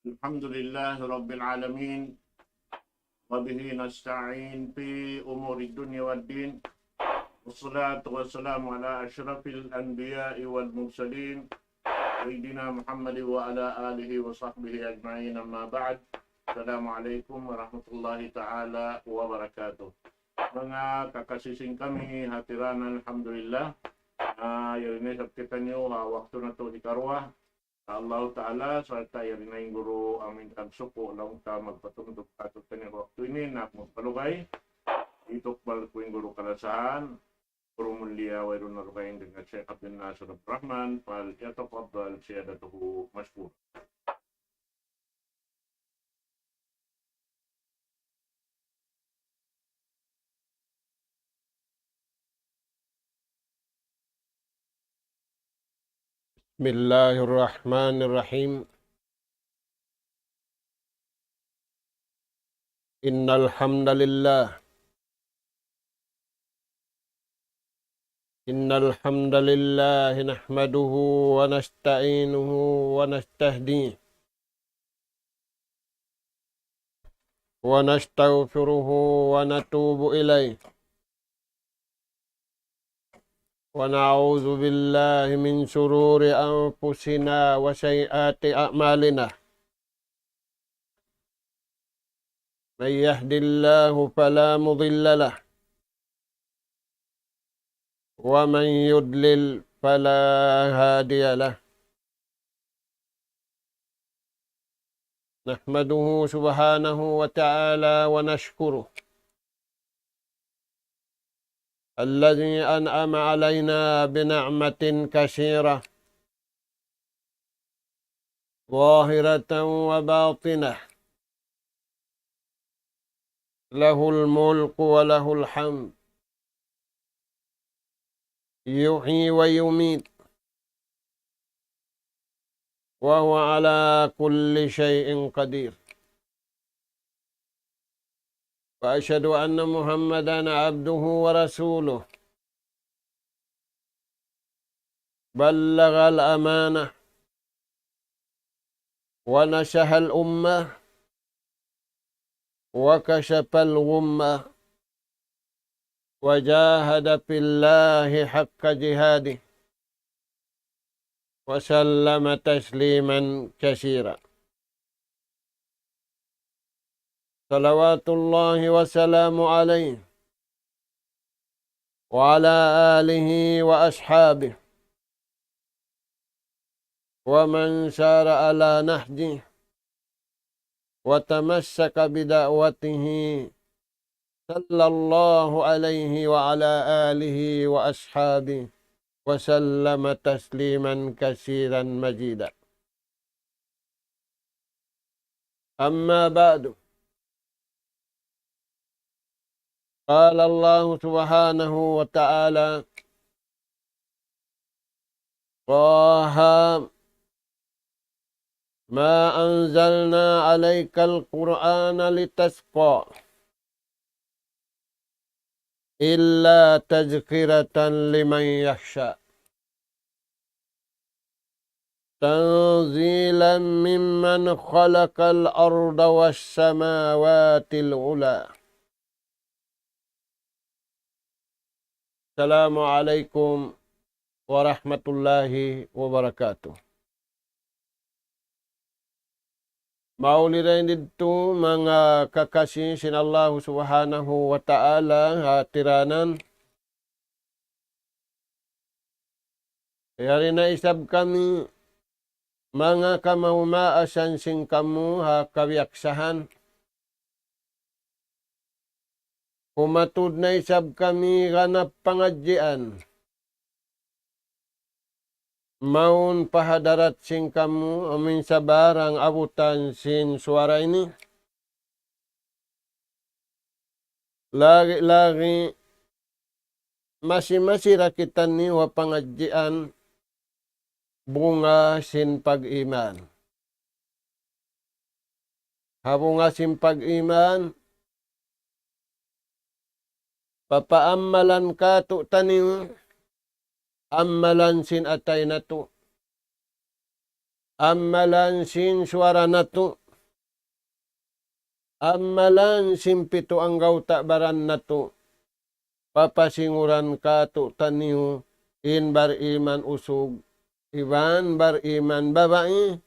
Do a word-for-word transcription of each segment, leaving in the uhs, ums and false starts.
الحمد لله رب العالمين، وبه نستعين في أمور الدنيا والدين، والصلاة والسلام على أشرف الأنبياء والمرسلين، سيدنا محمد وعلى آله وصحبه أجمعين، أما بعد. السلام عليكم ورحمة الله تعالى وبركاته. Manga kakasi sin kami, hatiran, alhamdulillah. Ah, yari na isab kitaniyu ha waktu natu' hikaruwa. Allahu Ta'ala, sarta' yari na in guru amin tagsuku, laung ta magpatumtum katu'taniyu waktu ini, na magpalugay. Itukbal ku in guru kalasahan, guru mulia, wayruun na dugaing, dayn ha Sheikh Abdul Nasir Abdul Rahman, فليتفضل سيادته مشكورا. بسم الله الرحمن الرحيم. إن الحمد لله، إن الحمد لله نحمده ونستعينه ونستهديه ونستغفره ونتوب إليه، ونعوذ بالله من شرور أنفسنا وسيئات أعمالنا. من يهد الله فلا مضل له، ومن يضلل فلا هادي له. نحمده سبحانه وتعالى ونشكره، الذي أنعم علينا بنعمة كثيرة، ظاهرة وباطنة، له الملك وله الحمد، يحيي ويميت، وهو على كل شيء قدير. وأشهد أن محمدا عبده ورسوله، بلغ الأمانة ونصح الأمة وكشف الغمة وجاهد في الله حق جهاده وسلم تسليما كثيرا. صلوات الله وسلامه عليه وعلى آله وأصحابه ومن سار على نهجه وتمسك بدعوته، صلى الله عليه وعلى آله وأصحابه وسلم تسليما كثيرا مزيدا. أما بعد، قال الله سبحانه وتعالى: طه، ما أنزلنا عليك القرآن لتشقى إلا تذكرة لمن يخشى، تنزيلا ممن خلق الأرض والسماوات العلى. السلام عليكم ورحمة الله وبركاته. Mauli dayn didtu manga kakasi sin Allahu Subhanahu wa Ta'ala, ha tiranan. Yari na isab kami manga kamaumaasan sin kamu ha kabiyaksahan. Kumatud na isab kami ganap pangadjian. Mawn pa hadarat sin kamu amin sabarang abutan sin suwara ini. Lagi-lagi masi-masi da kitaniyu ha pangadjian bunga sin pag-iman. Ha bunga sin pag-iman, papaammalan katu'taniyu, ammalan sin atay natu'. Amalan sin suwara natu', amalan sin pitu anggawta' baran natu', papasinguran kātu'niyu in bariman usug iban bariman babai,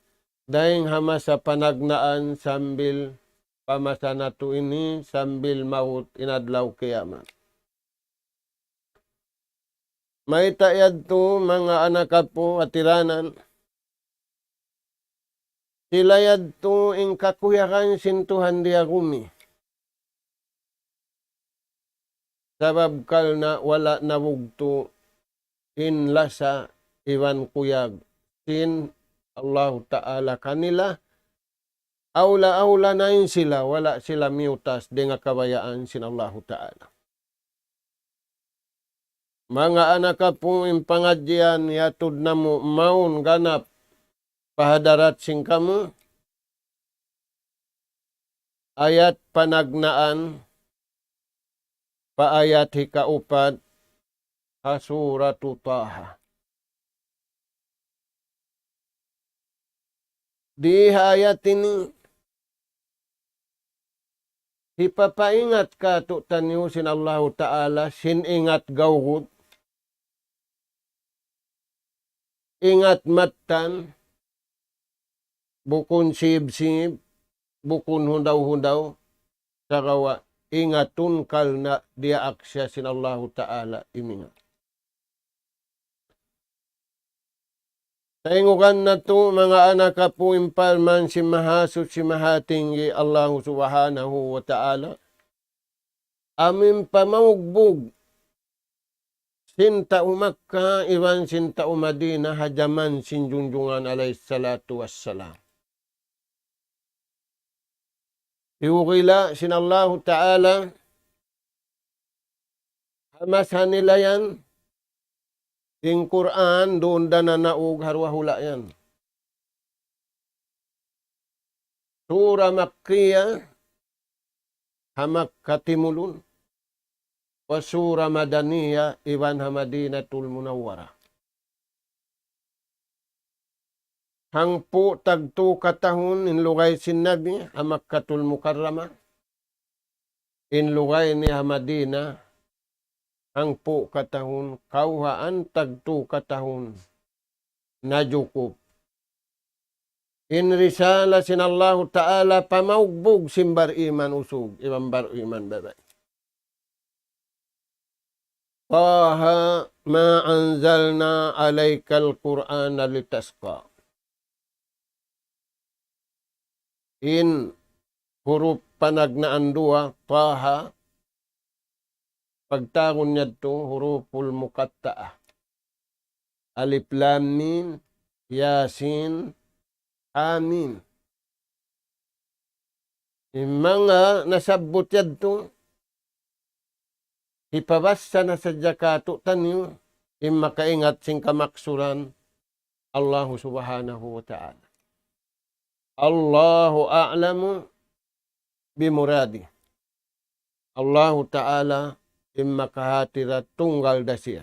dayng ha masa panagnaan sambil pa masa natu' ini, sambil maut in adlaw kiyamat. Mayta' yadtu manga anak apu' ha tiranan? Sila yadtu in kakuyagan sin Tuhan dii ha gumi. Sabab karna' wala' nabugtu' in lasa iban kuyag sin Allahu Ta'ala kanila, awla-awla na in sila, wala' sila miyutas dayn ha kabayaan sin Allahu Ta'ala. Manga anak apu', in pangadjian yatud namu' mawn ganap pa hadarat sin kamu, ayat panagnaan pa ayat hikaupat ha Suratu Taha. Di ha ayat ini, hipapaingat kātu'niyu sin Allahu Ta'ala, sin ingat gawgut, ingat mattan, bukun sib-sib, bukun hundaw-hundaw, sagawa' ingatun karna' diyaak siya sin Allahu Ta'ala imingat. Tayngugan natu' manga anak apu' in parman sin Mahasuchi Mahatinggi Allahu Subhanahu wa Ta'ala, amu in pamaugbug sin tau Makka iban sin tau Madina ha jaman sin Junjungan alayhi salatu wassalam. Hiyugila' sin Allahu Ta'ala ha masa nila yan, in Qur'an duun da nanaug ha duwa hula' yan. Sura Makkiya, ha Makka timulun, wa Sura Madaniya, iban ha Madinatul Munawwara. Hangpu' tagtu katahun in lugay sin Nabi ha Makkatul Mukarrama. In lugay niya ha Madina, hangpu' katahun, kawhaan tagtu katahun, najukup. In risala sin Allahu Ta'ala pamaugbug sin bariman usug iban bariman babai. طه ما أنزلنا عليك القرآن لتشقى. In hurup panagnaan duwa, Taha, pagtawagun niya yadtu huruful muqatta'a. Alif Lam Mim, Yasin, Ha Mim. In manga nasabbut yadtu, hipabassa na sadja kātu'niyu, in makaingat sin kamaksuran Allahu Subhanahu wa Ta'ala. الله أعلم بمراده. Allahu Ta'ala in makahati da tunggal da siya.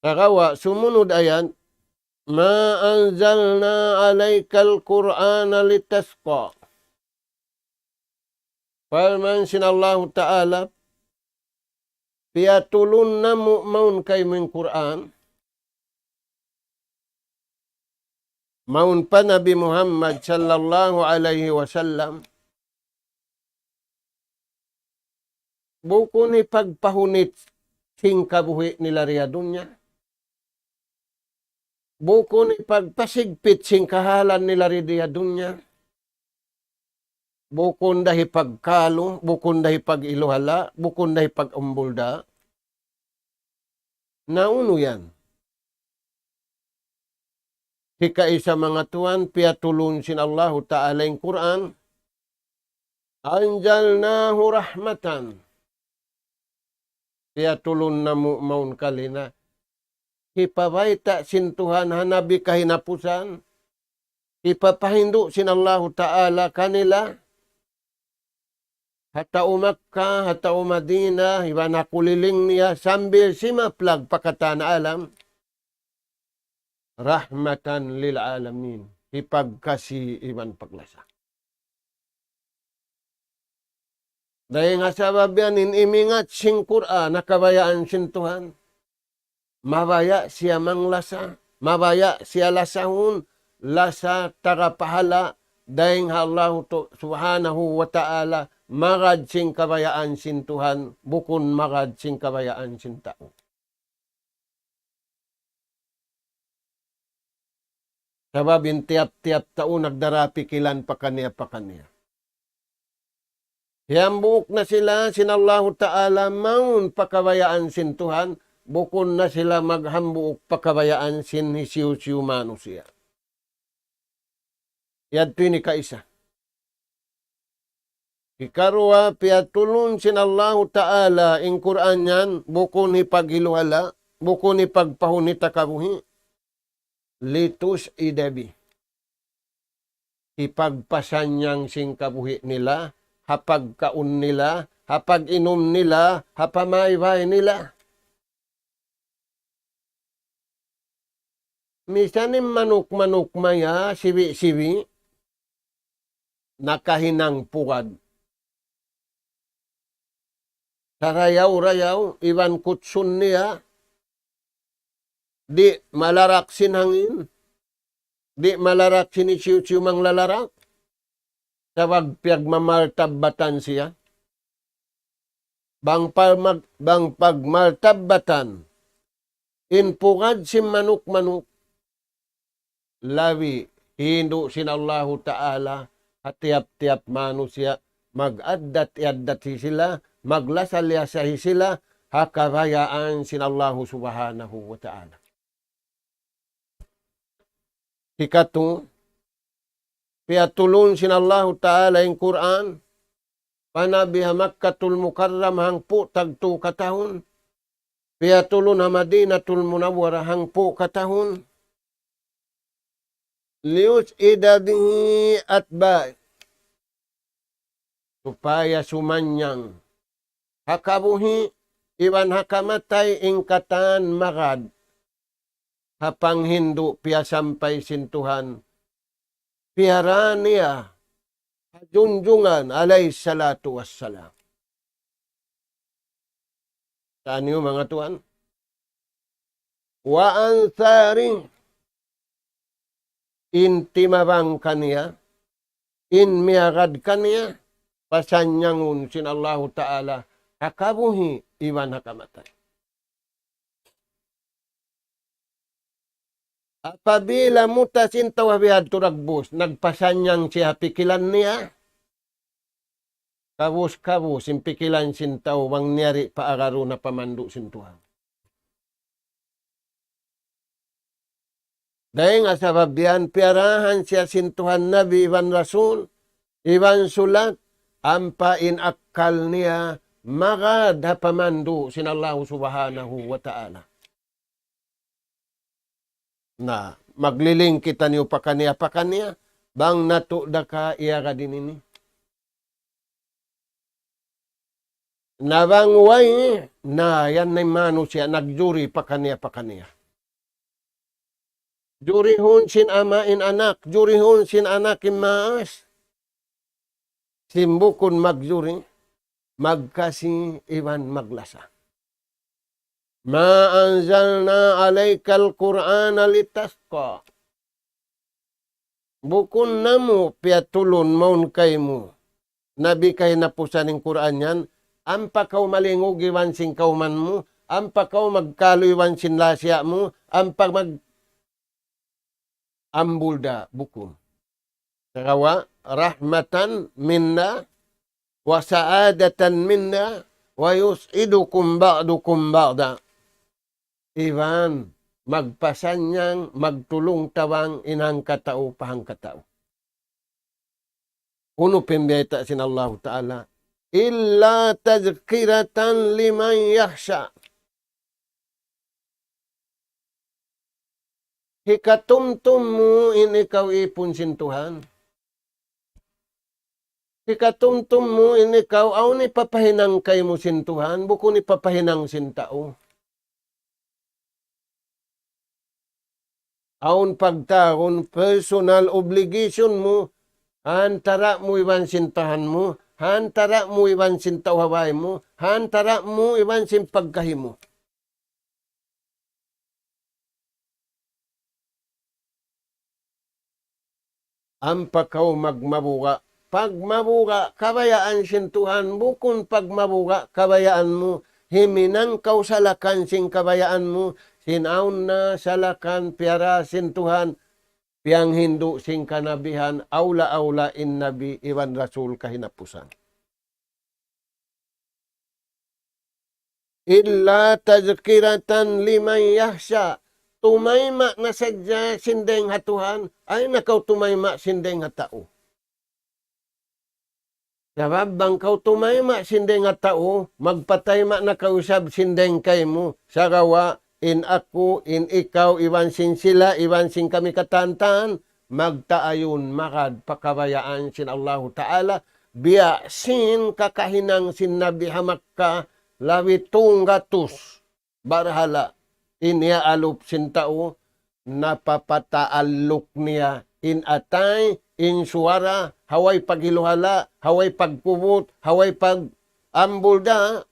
Sagawa' sumunud ayat, ما أنزلنا عليك القرآن لتشقى. Parman sin Allahu Ta'ala, piyatulun namu' mawn kaymu in Qur'an, mawn pa Nabi Muhammad sallallahu alayhi wasallam, bukun hipagpahunit sin kabuhi' nila dii ha dunya, bukun hipagpasigpit sin kahalan nila dii ha dunya, bukun da hipagkalu, bukun da hipag-iluhala, bukun da hipag-umbulda. Na unu yan? Hikaisa manga tuwan, piyatulun sin Allahu Ta'ala in Qur'an, أنزلناه رحمة. Piyatulun namu' mawn kaniya. Hipabayta' sin Tuhan ha Nabi kahinapusan. Hipapahindu' sin Allahu Ta'ala kanila. Ha tau Makkah, ha tau Madinah, iban ha kuliling niya, sambil simaplag pa katan alam. رحمة للعالمين. Hipagkasi iban paglasa. Dayn ha sabab yan in imingat sin Qur'an ha kabayaan sin Tuhan. Mabaya' siya manglasa, mabaya' siya lasahun, lasa taga pahala, dayn ha Allahu tu-, Subhanahu wa Ta'ala, magad sin kabayaan sin Tuhan, bukun magad sin kabayaan sin tau. Sabab in tiyap-tiyap tau nagdara pikilan pakaniya-pakaniya. Hiyambuuk na sila sin Allahu Ta'ala mawn pa kabayaan sin Tuhan, bukun na sila maghambuuk pa kabayaan sin hisiyu-siyu manusiya'. Yadtu ini kaisa. Hikaruwa, piyatulun sin Allahu Ta'ala in Qur'an yan, bukun hipaghiluhala', bukun hipagpahun hita kabuhi', لتسعد به. Hipagpasanyang sin kabuhi' nila, ha pagkaun nila, ha pag-inum nila, ha pamaybay nila. Misan in manuk-manuk maya, sibi'-sibi', nakahinang pugad. Sarayaw-rayaw, iban kutsun niya, di' malarak sin hangin, di' malarak sin hisiyu-siyu manglalarak, sabab piyagmamartabbatan siya. Bang pa-, mag-, bang pagmartabbatan, in pugad sin manuk-manuk, labi hindu' sin Allahu Ta'ala, ha tiyap-tiyap manusiya', mag-addat-addat hi sila, maglasa-lasa hi sila, ha kabayaan sin Allahu Subhanahu wa Ta'ala. Hikatu, piyatulun sin Allahu Ta'ala in Qur'an, pa Nabi ha Makkatul Mukarram hangpu' tagtu katahun, piyatulun ha Madinatul Munawwara hangpu' katahun, ليسعد به أتباعه. Supaya sumanyang ha kabuhi' iban ha kamatay in katan magad ha panghindu' piyasampay sin Tuhan, piyara niya ha junjungan alayhi salatu wassalam. Taniyu manga tuwan. وأنصاره, in timabang kaniya, in miyagad kaniya, pasanyangun sin Allahu Ta'ala, ha kabuhi' iban ha kamatay. Apabila mutas in tau ha bihadtu dagbus, nagpasanyang siya ha pikilan niya, kabus-kabus in pikilan sin tau bang niyari pa agaru na pamandu' sin Tuhan. Dayn ha sabab yan, piyarahan siya sin Tuhan Nabi iban Rasul, iban sulat, ampa in akkal niya magad ha pamandu' sin Allahu Subhanahu wa Ta'ala. Na, magliling kitaniyu pakaniya-pakaniya, bang natu' da ka iyagad ini. Na bang way, na yan na in manusiya' nagjuri pakaniya-pakaniya. Jurihun sin ama' in anak, jurihun sin anak in maas. Sin bukun magjuri, magkasi iban maglasa. ما أنزلنا عليك القرآن لتشقى. Bukun namu' piyatulun mawn kaymu, Nabi, kahinapusan in Qur'an yan, ampa kaw malingug iban sin kawman mu, ampa kaw magkalu iban sin lasiya' mu, ampa mag-, ambul da, bukun. Sagawa', رحمة منا وسعادة منا ويسعدكم بعضكم بعضا. Iban magpasanyang, magtulung-tabang in hangkatau pa hangkatau. Unu pa in biyayta' sin Allahu Ta'ala? إلا تذكرة لمن يخشى. Hikatumtum mu in ikaw ipun sin Tuhan. Hikatumtum mu in ikaw awn hipapahinang kaymu sin Tuhan, bukun hipapahinang sin tau. Awn pagtawagun personal obligation mu, ha antara' mu iban sin Tuhan mu, ha antara' mu iban sin tau ha bāy mu, ha antara' mu iban sin pagkahi mu. Ampa kaw magmabuga'. Pagmabuga', kabayaan sin Tuhan, bukun pagmabuga', kabayaan mu, himinang kaw salakan sin kabayaan mu, sin awn na salakan piyara sin Tuhan, piyanghindu' sin kanabihan, awla-awla in nabi iban rasul kahinapusan. إلا تذكرة لمن يخشى. Tumayma' na sadja sin dayng ha Tuhan, ayaw na kaw tumayma' sin dayng ha tau. Sabab bang kaw tumayma' sin dayng ha tau, magpatayma' na kaw isab sin dayng kaymu, sagawa' in aku, in ikaw, iban sin sila, iban sin kami katan-katan, magtaayun magad pa kabayaan sin Allahu Ta'ala, biya' sin kakahinang sin Nabi ha Makkah, labi tunggatus barhala' in iyaalup sin tau, napapataalluk niya in atay, in suwara, ha way paghiluhala', ha way pagkubut, ha way pag-ambul da,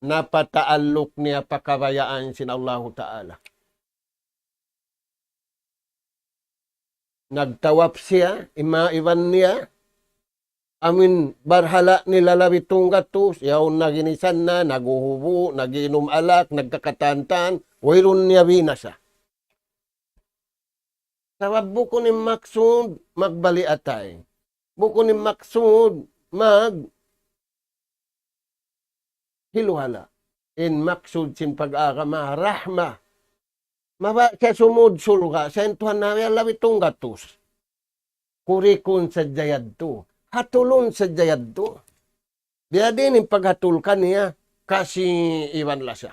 napataalluk niya pa kabayaan sin Allahu Ta'ala. Nagtawaf siya, ima iban niya, amin barhala' nila labi tunggatus, yaun naginisan na, naghuhubu, nagiinum alak, nagkakatan-katan, wayruun niya binasa. Sabab bukun in maksud magbali' atay. Bukun in maksud maghiluhala'. In maksud sin pag-agama, rahma. Mabaya' siya sumud surga', sa' in Tuhan nabihan labi tunggatus. Kurikun sadja yadtu. Hatulun sadja yadtu. Biyadiin in paghatul kaniya, kasi iban lasa.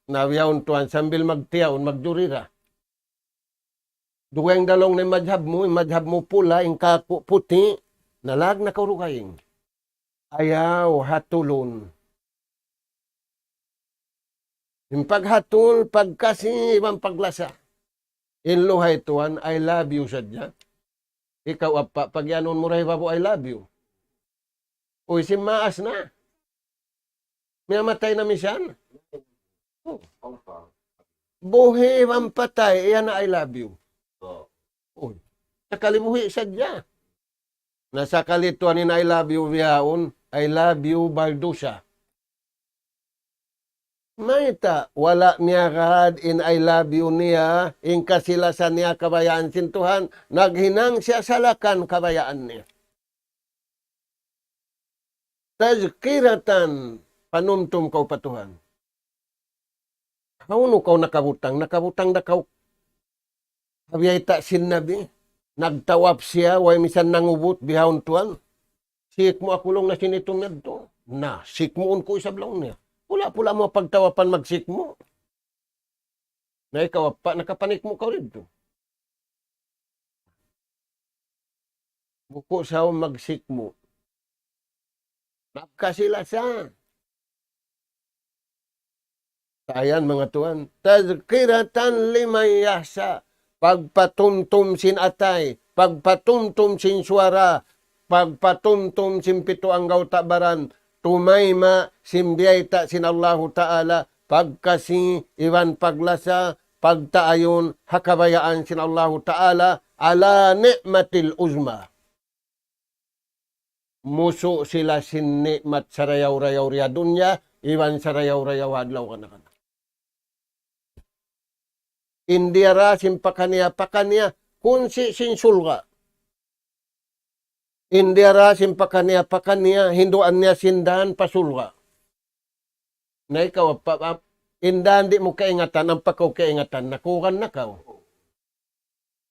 Na bihaun tuwan sambil magtiyaun, magjuri ra. Dugaing da laung niya in madhab mu, in madhab mu pula, in kāku' puti', na lāg na kaw dugaing. Ayaw hatulun. In paghatul, pagkasi, iban paglasa. In luhay tuwan, I love you sadja. Ikaw, appa', pagiyanun mu ra hi babu', I love you. Uy, sin maas na. Miyamatay na misan. Oh. Buhi' iban patay, iyan na I love you. Uy, sakali buhi' sadja. Na sakali tuwan in I love you bihaun, I love you baldusa. Mayta', wala' miyagad in I love you niya, in kasi-lasa niya kabayaan sin Tuhan, naghinang siya salakan kabayaan niya. Tazkiratan, panumtum kaw pa Tuhan. Hawnu kaw nakabutang, nakabutang da kaw ha biyayta' sin Nabi, nagtawaf siya, way misan nangubut, bihaun tuwan. Sikmu' aku laung niya sin itum yadtu. Na, sikmuun ku isab laung niya. Pula-pula mu pagtawapan magsikmu'. Na ikaw, appa', nakapanikmu' kaw didtu. Buku sa magsikmu'. Magkasi-lasa. Ayan, manga tuwan. Tazkiratan liman yakhsha. Pagpatumtum sin atay, pagpatumtum sin suwara, pagpatumtum sin pitu anggawta' baran, tumayma' sin biyayta' sin Allahu Ta'ala, pagkasi iban paglasa, pagtaayun ha kabayaan sin Allahu Ta'ala, ala ni'matil uzma. Musu' sila sin ni'mat sarayaw-rayaw di ha dunya, iban sarayaw-rayaw ha adlaw kana-kana. In diyara sin pakaniya-pakaniya, kunsi' sin surga'. In diyara sin pakaniya-pakaniya, hinduan niya sin dān pa surga'. Na ikaw, pa, pa, in dān di' mu kaingatan, ampa kaw kaingatan, nakugan na kaw.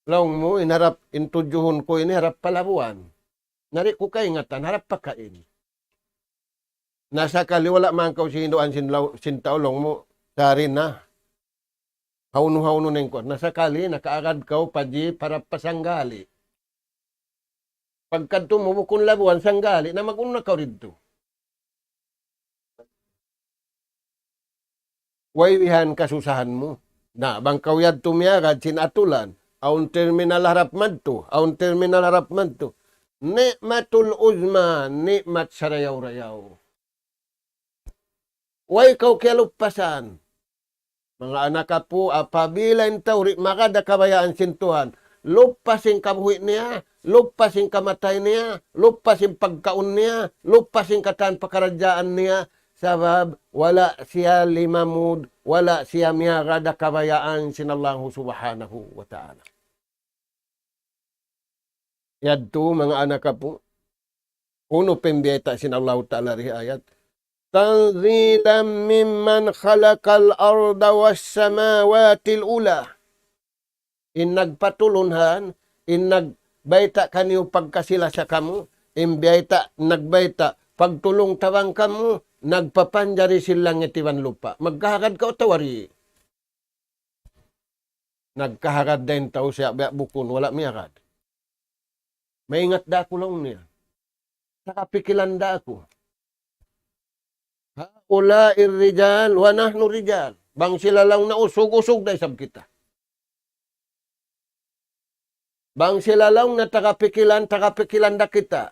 Laung mu, in harap, in tudjuhun ku ini harap pa Labuan. Na di' ku kaingatan, harap pa kain. Na sakali wala' man kaw hinduan sin law-, sin tau, laung mu, sari na. Hawnu-hawnu na in kuwan. Na sakali, nakaagad kaw pa jeep harap pa Sanggali. Pagkadtu mu bukun Labuan, Sanggali, na mag-unu na kaw didtu. Way bihan kasusahan mu. Na, bang kaw yadtu miyagad sin atulan, awn terminal harap madtu, awn terminal harap madtu. Ni'matul uzma, ni'mat sarayaw-rayaw. Way kaw kiyalupasan. Manga anak apu', apabila in tau di' magad ha kabayaan sin Tuhan, lupas in kabuhi' niya, lupas in kamatay niya, lupas in pagkaun niya, lupas in katan pakaradjaan niya, sabab wala' siya limamud, wala' siya miyagad ha kabayaan sin Allahu Subhanahu wa Ta'ala. Yadtu, manga anak apu'. Unu pa in biyayta' sin Allahu Ta'ala di ha ayat. تنزيلا ممن خلق الأرض والسماوات العلى. In nagpatulun han, in nagbayta' kaniyu pagkasi-lasa kamu, in biyayta', nagbayta', pagtulung-tabang kamu, nagpapanjari sin langit iban lupa'. Magkahagad kaw atawa di'? Nagkahagad da in tau siya biya' bukun, wala' miyagad. Maingat da aku laung niya. Saka pikilan da aku. هؤلاء رجال ونحن رجال. Bang sila laung na usug, usug da isab kita. Bang sila laung na taga pikilan, taga pikilan da kita.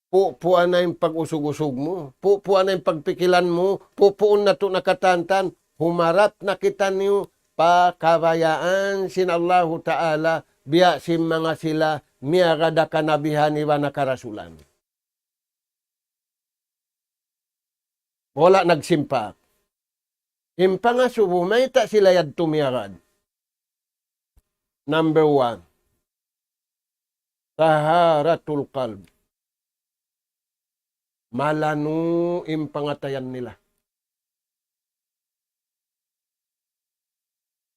Pupuan na in pag-usug-usug mu, pupuan na in pagpikilan mu, pupuun natu' na katantan, humarap na kitaniyu pa kabayaan sin Allahu Ta'ala, biya' sin manga sila miyagad ha kanabihan iban ha karasulan. Wala' nagsimpak. In pangasubu, mayta' sila yadtu miyagad? Number one, طهارة القلب. Malanu' in pangatayan nila.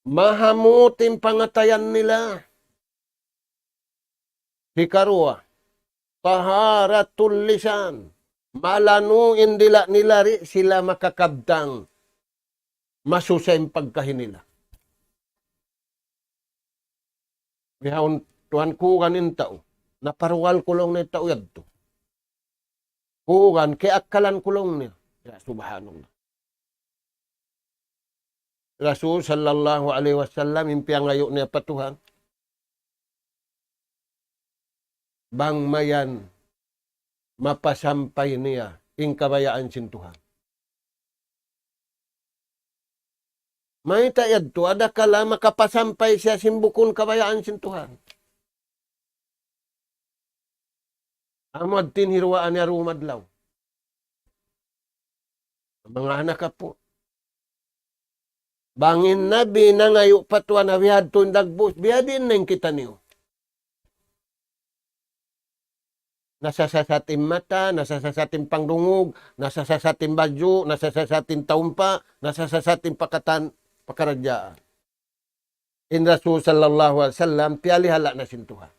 Mahamut in pangatayan nila. Hikaruwa, طهارة اللسان. Malanu' in dila' nila, di' sila makakabtang. Masusa in pagkahi nila. Bihaun, Tuhan, kuugan in tau. Naparuwal ku laung niya in tau yadtu. Kuugan, kiyakkalan ku laung niya. Ya, subhanallah. Rasul sallallahu alayhi wasallam, in piyangayu' niya pa Tuhan. Bang mayan mapasampay niya in kabayaan sin Tuhan. Mayta' yadtu, adakala makapasampay siya sin bukun kabayaan sin Tuhan. Amu adtin hiruwaan niya dum adlaw. Manga anak apu'. Bang in Nabi nangayu' pa Tuhan na bihadtu in dagbus, biyadiin na in kitaniyu. Nasasasat in mata, nasasasat in pangdungug, nasasasat in badju', nasasasat in taumpa', nasasasat in pakatan pakaradjaan. In Rasul sallallahu alayhi wasallam, piyalihala' na sin Tuhan.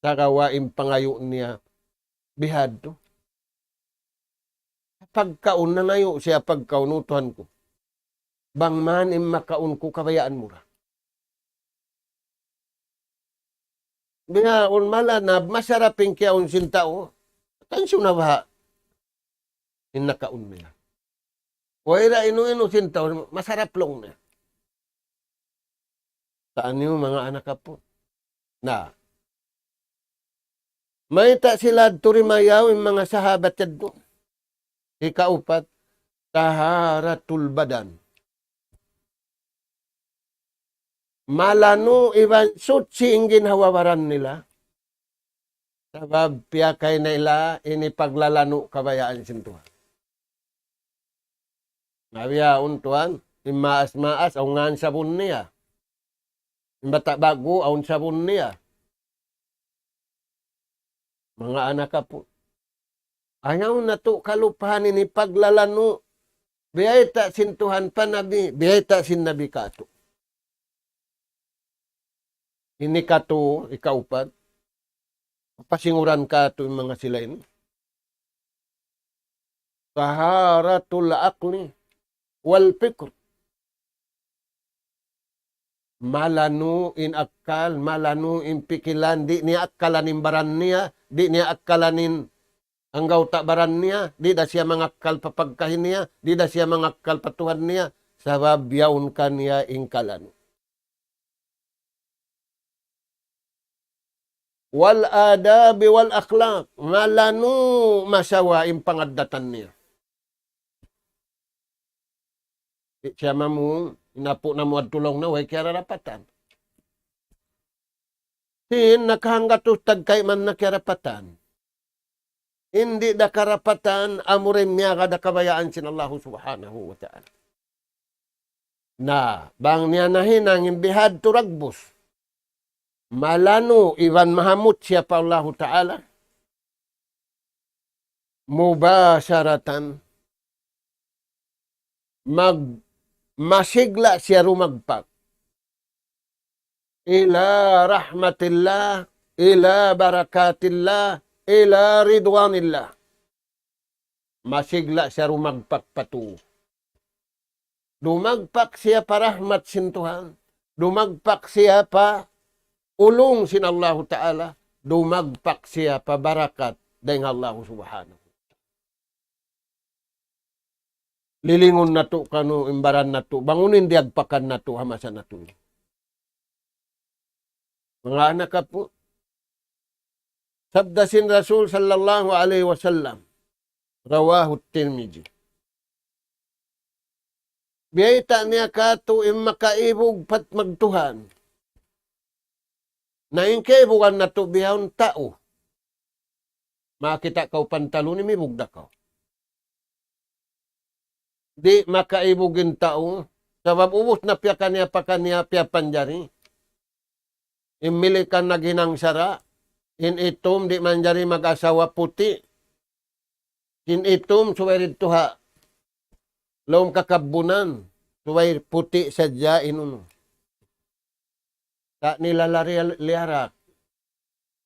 Sagawa' in pangayu' niya bihadtu. Pagkaun, nangayu' siya pagkaun, "O Tuhan ku, bang man in makaun ku kabayaan mu ra." Bihaun malanab, masarap in kiyaun sin tau. Tansu na baha' in nakaun niya. Way ra inu-inu sin tau, masarap laung niya. Taniyu manga anak apu'. Na. Mayta' sila yadtu rimayaw in manga sahabat yadtu? Hikaupat, طهارة البدن. Malanu' iban suchi in ginhawa-baran nila. Sabab piyakay nila ini paglalanu' kabayaan sin Tuhan. Na bihaun tuwan, in maas-maas, awn ngan sabun niya. In bata' ba'gu, awn sabun niya. Manga anak apu'. Ayaw natu' kalupahan ini paglalanu'. Biyayta' sin Tuhan pa Nabi, biyayta' sin Nabi kātu'. Ini kātu', hikaupat. Pasinguran kātu' in manga sila ini. طهارة العقل والفكر. Malanu' in akkal, malanu' in pikilan, di' niya akkalan in baran niya, di' niya akkalan in anggawta' baran niya, di' da siya mangakkal pa pagkahi niya, di' da siya mangakkal pa Tuhan niya, sabab yaun kaniya in kalanu'. والآداب والأخلاق, malanu' masawa in pangaddatan niya. Di' siya mamu, in apu' namu' adtu laung na, way kiyararapatan. Sin nakahanggatus tagkay man na kiyarapatan. Di' da karapatan, amura in miyagad ha kabayaan sin Allahu Subhanahu wa Ta'ala. Na, bang niya nahinang in bihadtu dagbus, malanu' iban mahamut siya pa Allahu Ta'ala, mubasharatan, mag-, masigla siya dumagpak. إلى رحمة الله، إلى بركات الله، إلى رضوان الله. Masigla siya dumagpak pa tuu. Dumagpak siya pa rahmat sin Tuhan. Dumagpak siya pa ulung sin Allahu Ta'ala. Dumagpak siya pa barakat dayn ha Allahu Subhanahu. Lilingun natu' kunu' in baran natu', bang unu in diyagpakan natu' ha masa natu'. Manga anak apu', sabda sin Rasul sallallahu alayhi wasallam, رواه الترمذي. Biyayta' niya katu' in makaibug pa magtuhan. Na in kaibugan natu' bihaun tau. Makakita' kaw pantalun, imibug da kaw. Di' makaibug in tau, sabab ubus na piyakaniya-pakaniya piyapanjari. In Milikan naghinang sara', in itum di' manjari mag-asawa puti'. In itum subay didtu ha lawm kakabbunan, subay puti' sadja in unu. Sa' nila lari-, liyarak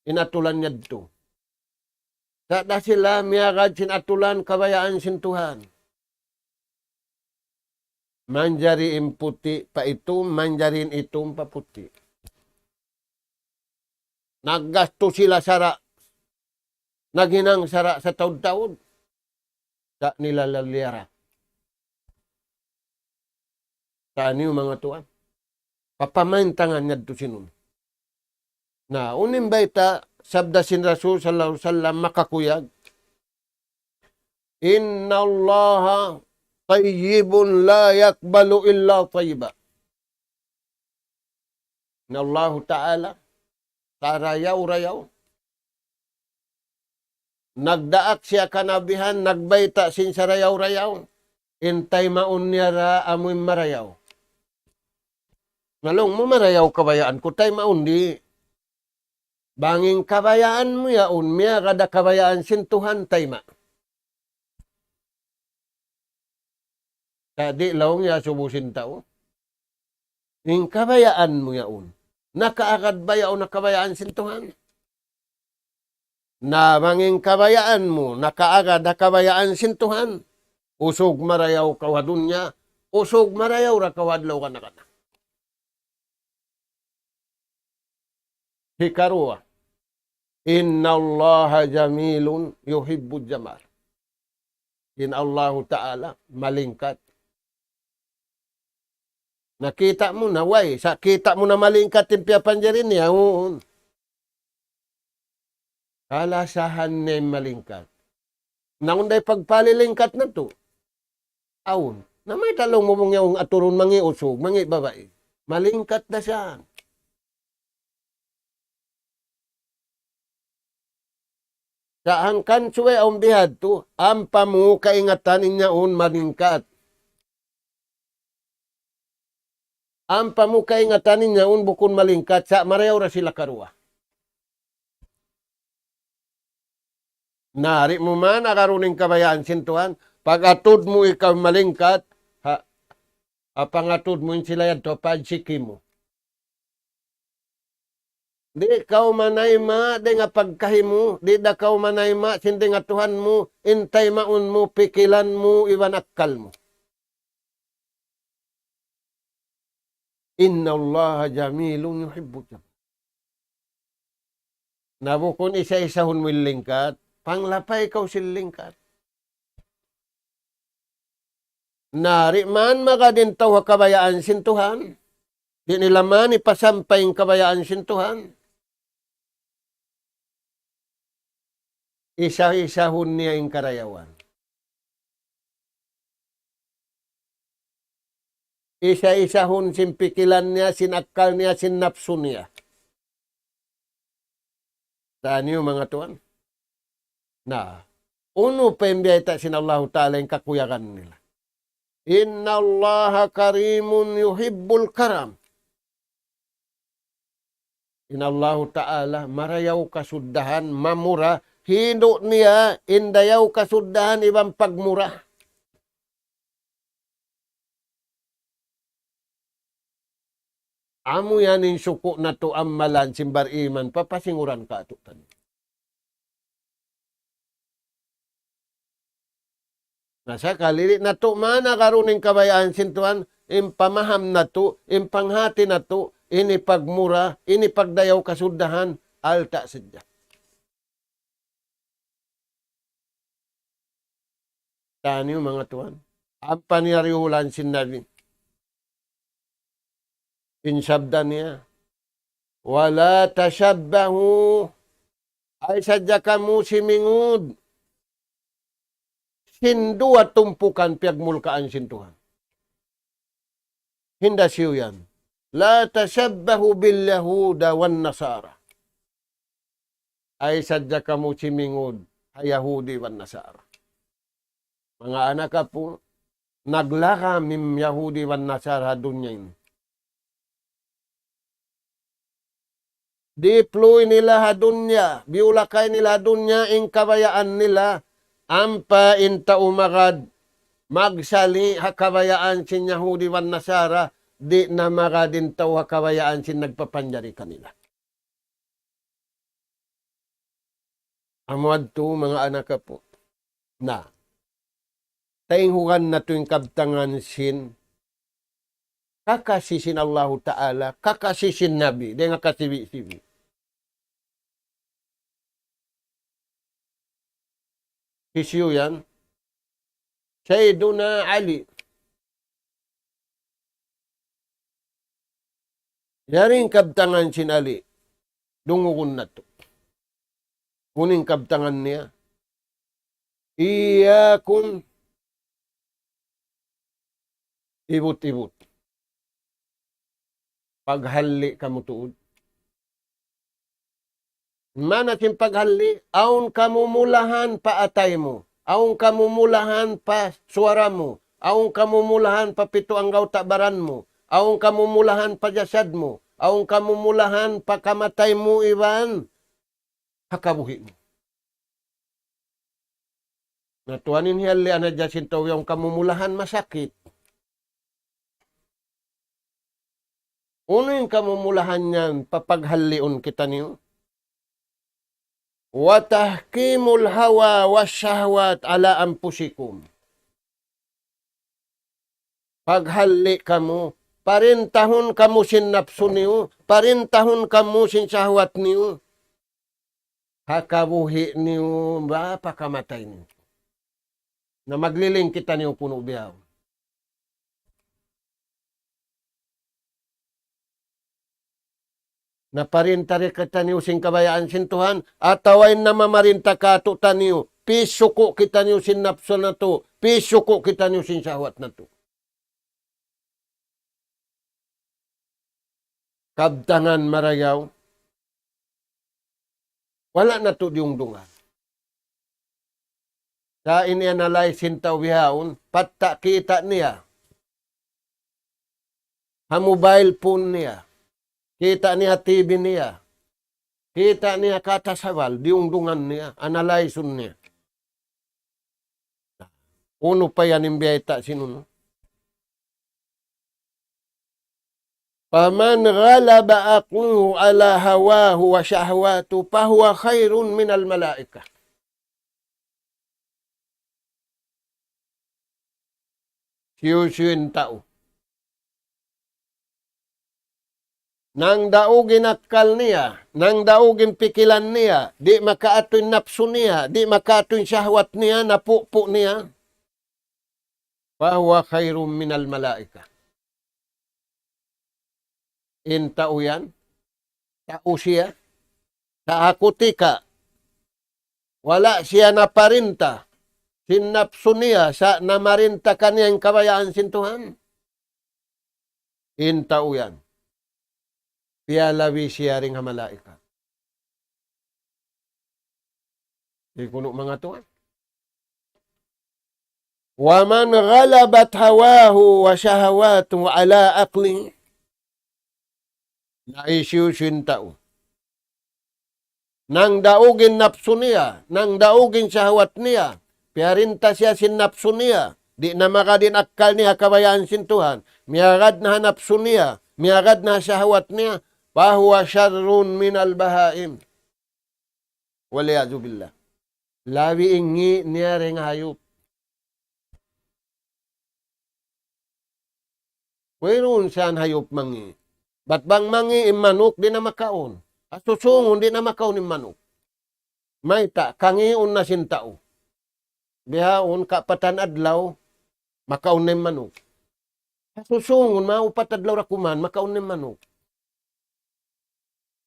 in atulan yadtu. Sa' da sila miyagad sin atulan kabayaan sin Tuhan. Manjari in puti' pa itum, manjari in itum pa puti'. Naggastu sila sara', naghinang sara' sataud-taud. Sa' nila laliyarak. Sa' niyu manga tuwan. Papamaintangan yadtu sin unu. Na, unu in bayta' sabda sin Rasul sallallahu alayhi wasallam makakuyag. إن الله طيب لا يقبل إلا طيبا. In Allahu Ta'ala, sarayaw-rayaw. Nagdaak siya kanabihan, nagbayta' sin sarayaw-rayaw. In taymaun niya ra amu in marayaw. Na laung mu marayaw kabayaan ku, taymaun di'. Bang in kabayaan mu yaun, miyagad ha kabayaan sin Tuhan, tayma'. Sa' di' laung niya asubu sin tau. In kabayaan mu yaun, nakaagad ba yaun ha kabayaan sin Tuhan? Na bang in kabayaan mu nakaagad ha kabayaan sin Tuhan, usug marayaw kaw ha dunya, usug marayaw da kaw ha adlaw kana-kana. Hikaruwa, إن الله جميل يحب الجمال. In Allahu Ta'ala malingkat. Nakita' mu na, way, sa' kita' mu na malingkat in piyapanjari niya, huun. Kalasahan niya in malingkat. Na, unu da in pagpalilingkat natu'? Awn. Na mayta' laung mu bang yaun aturun mangi' usug, mangi' babai. Malingkat da siya. Sa' hangkan subay awn bihadtu, ampa mu kaingatan in yaun malingkat. Ampa mu kaingatan in yaun bukun malingkat, sa' marayaw da sila karuwa. Na, di' mu man agarun in kabayaan sin Tuhan, pag-atud mu ikaw malingkat, ha, ha pangatud mu in sila yadtu, pagsiki mu. Di' kaw manayma' dayn ha pagkahi mu, di' da kaw manayma' sin dayn ha Tuhan mu, in taymaun mu, pikilan mu, iban akkal mu. إن الله جميل يحب الجمال. Na bukun isa-isahun mu in lingkat, Panglapay kaw sin lingkat. Na, di' man magad in tau ha kabayaan sin Tuhan. Di' nila man ipasampay in kabayaan sin Tuhan. Isa-isahun niya in karayawan. Isa-isahun sin pikilan niya, sin akkal niya, sin napsu niya. Taniyu manga tuwan. Na, unu pa in biyayta' sin Allahu Ta'ala in kakuyagan nila. إن الله كريم يحب الكرم. In Allahu Ta'ala marayaw kasuddahan, mamura, hindu' niya in dayaw kasuddahan iban pagmura. Amu yan in suku' natu' amalan sin bariman, papasinguran katu'taniyu. Na sakali di' natu' man agarun in kabayaan sin Tuhan, in pamaham natu', in panghati natu', ini pagmura, ini pagdayaw kasuddahan, alta' sadja. Taniyu manga tuwan. Ampa niya diyuhulan sin Nabi. In sabda niya, ولا تشبهوا, ayaw sadja kamu simingud sin duwa tumpukan piyagmulkaan sin Tuhan. Hinda siyu yan. لا تشبهوا باليهود والنصارى. Ayaw sadja kamu simingud ha Yahudi iban Nasara. Manga anak apu', naglagam in Yahudi iban Nasara ha dunya ini. Dipluy nila ha dunya, biyulakay nila ha dunya in kabayaan nila, ampa in tau magad magsali' ha kabayaan sin Yahudi iban Nasara, di' na magad in tau ha kabayaan sin nagpapanjari kanila. Amu yadtu manga anak apu'. Na, taynghugan natu' in kabtangan sin kakasi sin Allahu Ta'ala, kakasi sin Nabi, dayn ha kasibi'-sibi'. Hisiyu yan? Sayyiduna Ali. Yari in kabtangan sin Ali. Dungugun natu'. Unu in kabtangan niya? إياكم ibut-ibut. Paghalli' kamu tuud. Maana sin paghalli', awn kamumulahan pa atay mu, awn kamumulahan pa suwara mu, awn kamumulahan pa pitu anggawta' baran mu, awn kamumulahan pa jasad mu, awn kamumulahan pa kamatay mu iban ha kabuhi' mu. Na tuwan in hiyallian hadja sin tau yaun kamumulahan masakit. Unu in kamumulahan yan papaghalliun kitaniyu? وتحكيم الهوى والشهوات على أنفسكم. Paghalli' kamu, parintahun kamu sin napsu niyu, parintahun kamu sin sahwat niyu. Ha kabuhi' niyu, ba pa kamatay niyu. Na magliling kitaniyu kunu' bihaun. Na parinta ri kitaniyu sin kabayaan sin Tuhan, atawa in namamarinta katu'taniyu, pisuku' kitaniyu sin napsu natu', pisuku' kitaniyu sin sahwat natu'. Kabtangan marayaw, wala' natu' diyungdungan. Sa' in i-analyze sin tau bihaun, patta' kita' niya ha mobile phone niya, kita' niya ha T V niya, kita' niya katasawal, diyungdungan niya, analyze-un niya. Unu pa yan in biyayta' sin unu? فمن غلب عقله على هواه وشهواته فهو خير من الملائكة. Hisiyu-siyu in tau nangdaug in akkal niya, nangdaug in pikilan niya, di' makaatu in napsu niya, di' makaatu in shahwat niya, napupu' niya, فهو خير من الملائكة. In tau yan, tau siya, sa' ha kutika, wala' siya naparinta sin napsu niya, sa' namarinta kaniya in kabayaan sin Tuhan. In tau yan, piyalabi siya dayn ha malaikat. Di' kunu' manga tuwan. ومن غلبت هواه وشهواته على عقله. Na hisiyu-siyu in tau nangdaug in napsu niya, nangdaug in shahwat niya, piyarinta siya sin napsu niya, di' na magad in akkal niya ha kabayaan sin Tuhan, miyagad na ha napsu niya, miyagad na ha shahwat niya, فهو شر من البهائم. والعياذ بالله. Labi in ngi' niya dayn ha hayup. Wayruun siya hayup mangi'. Bat bang mangi' in manuk, di' na makaun. Asusungun, di' na makaun in manuk. Mayta', kangiun na sin tau. Bihaun, kapatan adlaw, makaun na in manuk. Asusungun, maupat adlaw da kuman, makaun na in manuk.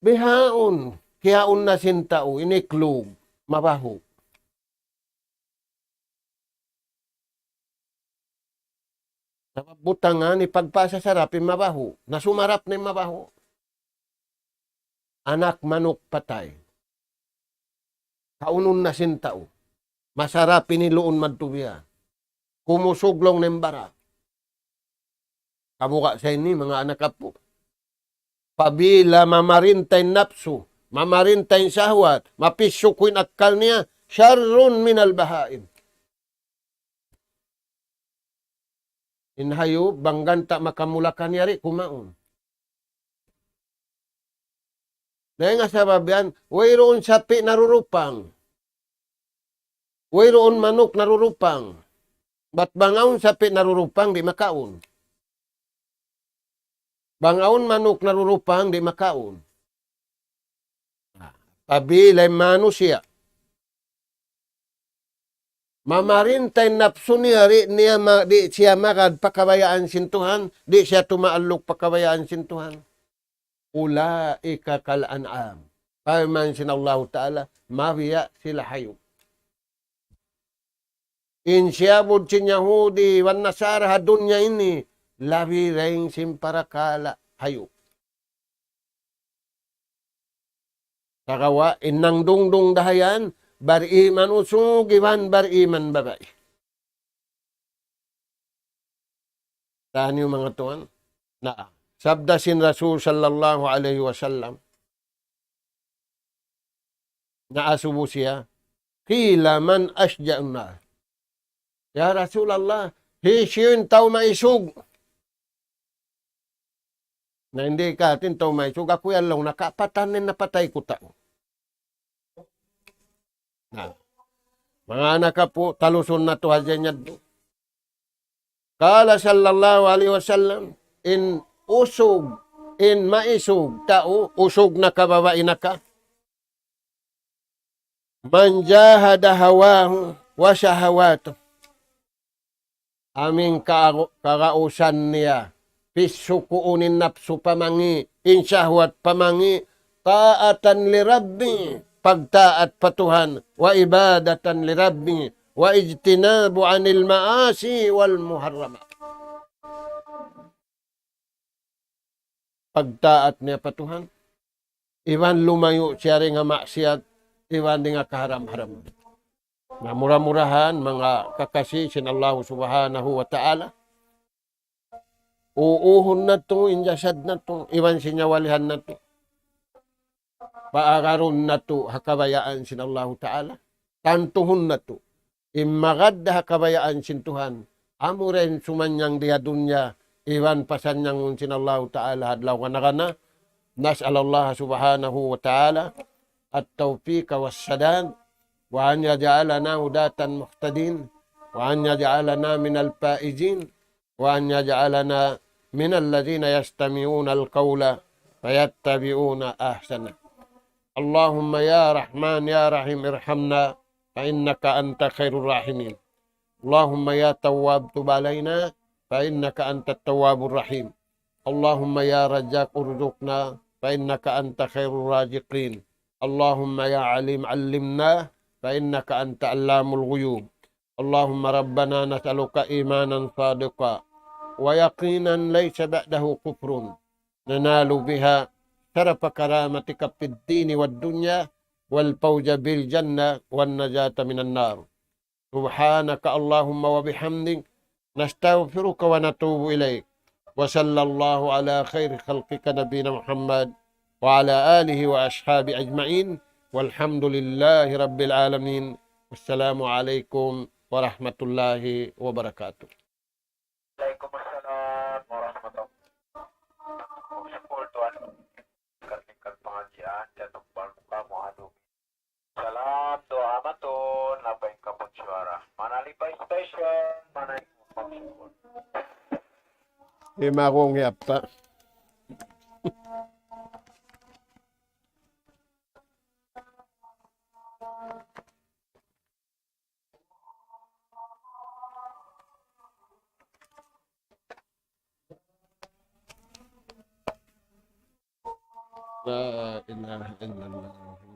Bihaun, kiyaun na sin tau, in iklug, mabahu'. Sabab butangan, hipagpasasarap in mabahu'. Na sumarap na in mabahu'. Anak manuk patay. Kaunun na sin tau. Masarap in iluun madtu biya'. Kumusug laung na in bara. Kabuga' sa ini, manga anak apu'. Apabila mamarinta in napsu, mamarinta in shahwat, mapissuku in akkal niya, شر من البهائم. In hayup, bang ganta' makamulakan yari, kumaun. Dayn ha sabab yan, wayruun sapi' narurupang. Wayruun manuk narurupang. Bat bang awn sapi' narurupang, di' makaun. Bang awn manuk narurupang, di' makaun. Apabila in manusiya' mamarinta in napsu niya, di' niya ma-, di' siya magad pa kabayaan sin Tuhan, di' siya tumaalluk pa kabayaan sin Tuhan. أولئك كالأنعام. Parman sin Allahu Ta'ala, mabiya' sila hayup. In siyabud sin Yahudi wan Nasara ha dunya ini, labi dayn sin parakala' hayup. Sagawa' in nangdungdung dahayan, bariman usug iban bariman babai. Taniyu manga tuwan. Na, sabda sin Rasul sallallahu alayhi wasallam, naasubu siya, قيل من أشجع الناس. Ya Rasulullah, hisiyu in tau maisug? Na, in katu' in tau maisug, aku yan laung, na kapatan in napatay ku tau. Na, manga anak apu', talusun natu' hadja in yadtu. قال صلى الله عليه وسلم, in usug, in maisug tau, usug na ka, babai na ka. من جاهد هواه وشهواته. Amu in ka-, kagausan niya, pisukuun in napsu pa mangi', in shahwat pa mangi', طاعة لربه, pagtaat pa Tuhan, وعبادة لربه, واجتناب عن المعاصي والمحرمات. Pagtaat niya pa Tuhan, iban lumayu' siya dayn ha maksiyat, iban dayn ha kaharam-haram. Na mura-murahan, manga kakasi sin Allah Subhanahu wa Ta'ala, uuhun natu' in jasad natu', iban sin nyawalihan natu'. Paagarun natu' ha kabayaan sin Allahu Ta'ala. Tantuhun natu'. In magad ha kabayaan sin Tuhan. Amu ra in sumanyang di ha dunya, iban pasanyangun sin Allahu Ta'ala ha adlaw kana-kana. نسأل الله سبحانه وتعالى التوفيق والسداد، وأن يجعلنا هداة مهتدين، وأن يجعلنا من الفائزين، وأن يجعلنا من الذين يستمعون القول فيتبعون أحسنه. اللهم يا رحمن يا رحيم ارحمنا فإنك أنت خير الراحمين. اللهم يا تواب تب علينا فإنك أنت التواب الرحيم. اللهم يا رزاق ارزقنا فإنك أنت خير الرازقين. اللهم يا عليم علمنا فإنك أنت علام الغيوب. اللهم ربنا نسألك إيمانا صادقا ويقينا ليس بعده كفر ننال بها شرف كرامتك في الدين والدنيا والفوز بالجنة والنجاة من النار. سبحانك اللهم وبحمدك نستغفرك ونتوب إليك. وصلى الله على خير خلقك نبينا محمد وعلى آله وأصحابه أجمعين. والحمد لله رب العالمين. والسلام عليكم ورحمة الله وبركاته. Waalaikumsalam warahmatullahi wabarakatuh. Magsukul tuan. Lingkar-lingkar pangadjian, jatuh bal muka muadu. Salam duwaa matun, labay in kapun suwara. Manalipay station, manay magsukul. Imarung yapta. لا إله إلا الله.